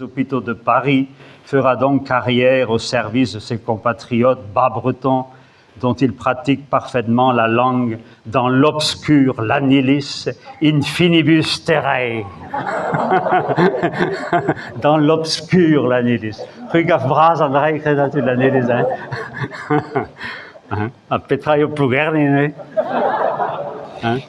Hôpitaux de Paris fera donc carrière au service de ses compatriotes bas-bretons dont il pratique parfaitement la langue dans l'obscur Lanilis infinibus terrae. dans l'obscur Lanilis. C'hwi gav bras an dra kredatud Lanilis, hein? Ha petra eo Plougerne neuze? Hein?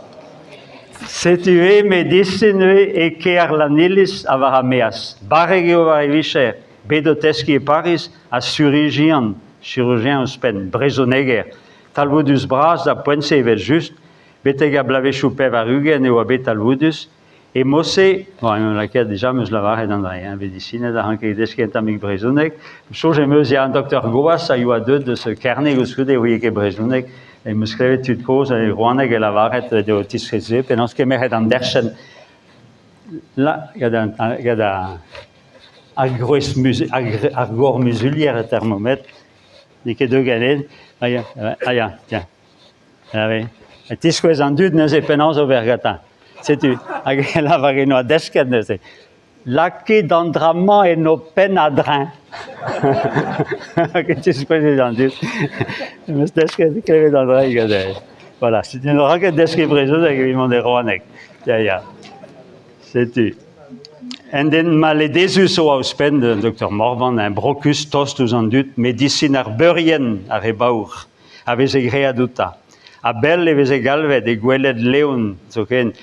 Setu eo medisin neuze e kêr Lanniliz ha war ar maez. Barrek eo war e vicher, bet o teskiñ e Pariz ha surijian, chirurgien ouzhpenn, brezhoneger. Talvoudus-bras da poent-se evel-just, betek ar bloavezhioù 80 e oa bet talvoudus. E mod-se, bon, em eus lakaet dija, em eus lavaret an dra, hein, medisined a ranke deskiñ un tammig brezhoneg. Soñj em eus ya an doktor Goas a yoa deuet eus Kerne koulskoude e ouie ket brezhoneg. Em eus klevet tud kozh e Rouaneg e lavaret eo tiskouez-se penaos kemeret an derchenn la gant an gant ar groez ar gor-muzulier e termometr n'eo ket deuet ganin. Ah ya, ah ya, tiens. Ah oui. E tiskouez an dud neuze penaos ober gantañ. Setu, hag e lavar en oa desket neuze. Lakit an dra-mañ en ho penn a-dreñv. Hag e tiskouezit an dud. Em eus desket klevet an dra gant Voilà, setu n'aura ket deskiñ brezhoneg evit mont e Rouaneg. Ya, ya. Setu. Un den maledezus oa ouzhpenn, doktor Morvan, un brokus tost ouzh an dud, medisin ar beurien ar re baour. a veze graet outañ. A-bell e veze galvet e goueled Leon zoken.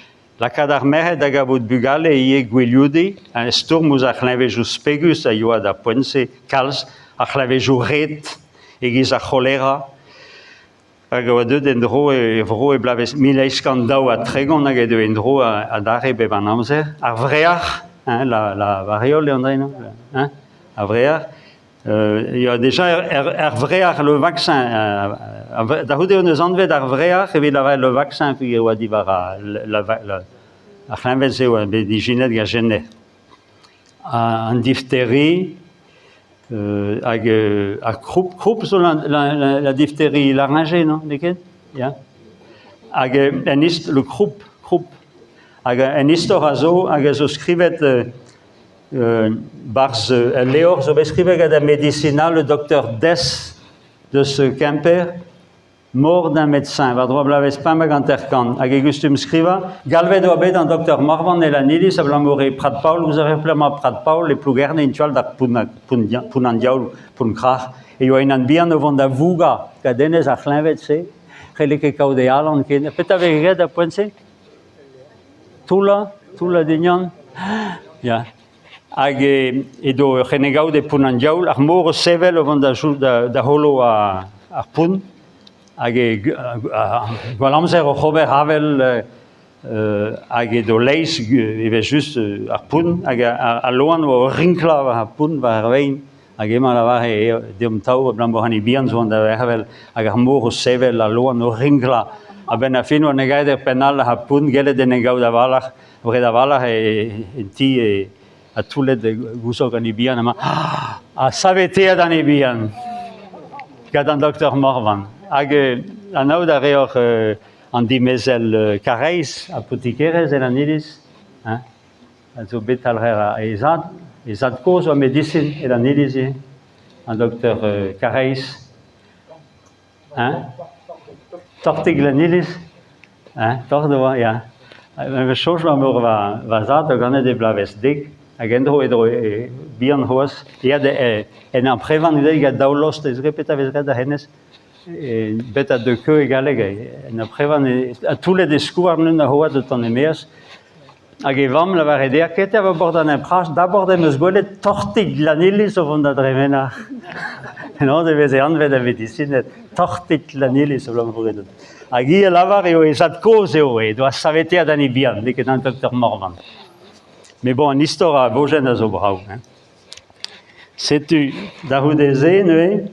Lakaat ar merc'hed da gavout bugale ivez gwilioudiñ, un stourm ouzh ar c'hleñvedoù spegus a yoa d'ar poent-se kalz, ar c'hleñvedoù red e-giz ar c'holera, hag a oa deuet en-dro e vro e bloavezh 1832 hag e deu en-dro adarre bep an amzer. Ar vreac'h, hein, la, la variole, André, non hein, ar vreac'h, Il y a déjà er vreac'h le vaccin. Da c'houde hon eus anvet ar vreac'h evit lavaret le vaccin peogwir e oa diwar ar c'hleñved-se oa bet ijinet gant Jenner. An diphtérie hag ar kroup, kroup zo la, la, la diphtérie laryngée, non, n'eo ket? Ya. Hag en ist, le kroup, kroup. Hag en istor a zo, hag a zo skrivet Barzh ul levr zo bet skrivet gant ar medisinal, le docteur Dess deus Kemper, Mort d'un médecin, war-dro bloavezh 55, hag e gustum skrivañ. Galvet oa bet an doktor Morvan e Lanniliz abalamour e Prat-Paol, ouzh ar emañ Prat-Paol e Plougerne en tu all d'ar Pont an Diaoul, Pont-Krac'h. E oa unan bihan o vont da vougañ gant hennezh ar c'hleñved-se. C'helle ket kaout e alan ken. Petra vez graet da poent-se? Toullañ, toullañ dignan. Ya. Hag edo ur c'hennegaout e Pont an Diaoul, ar mor o sevel o vont da, da, da c'holo ar pont, hag e gwall amzer oc'h ober avel hag edo leizh evel-just ar pont, hag al loan oa o rinklañ war ar pont, war ar vein, hag emañ a lavare eo deomp tav abalamour an bihan zo da vervel hag ar mor o sevel al loan o rinklañ a-benn ar fin oa ne gaet er penn all ar pont gellet en e gaout a-walc'h bred a-walc'h en ti e ha toullet gouzog an bihan amañ ha saveteet an bihan gant an doktor Morvan hag anaout a reoc'h an dimezell Kareiz apotikerez en an iliz hein a zo bet talc'her he zad, he zad-kozh oa medisin e Lanniliz ivez, an doktor Kareiz. Hein? Tortig Lanniliz? Hein, tort e oa, ya. Me soñj ma mor va, va zad a ganet e bloavezh dek, hag en-dro e dro e bihan c'hoazh, eat en amprevan ivez gant daou lost, ez petra vez graet da hennezh? Bet a deu keu e galleg, en amprevan, ha toullet e skouarn un a c'hoazh o tont e-maez, Hag e vamm lavare dezhañ, ket a bord an pras, d'abord em eus gwelet Tortig Lanniliz o vont da dremenañ. Penaos e veze anvet ar vedisined Tortig Lanniliz abalamour edont. Hag hi a lavar eo he zad-kozh eo he doa saveteet an bihan, n'eo ket an doktor Morvan. Met bon, an istor a vojenn a zo brav. Hein. Setu, da c'houde-se neuze.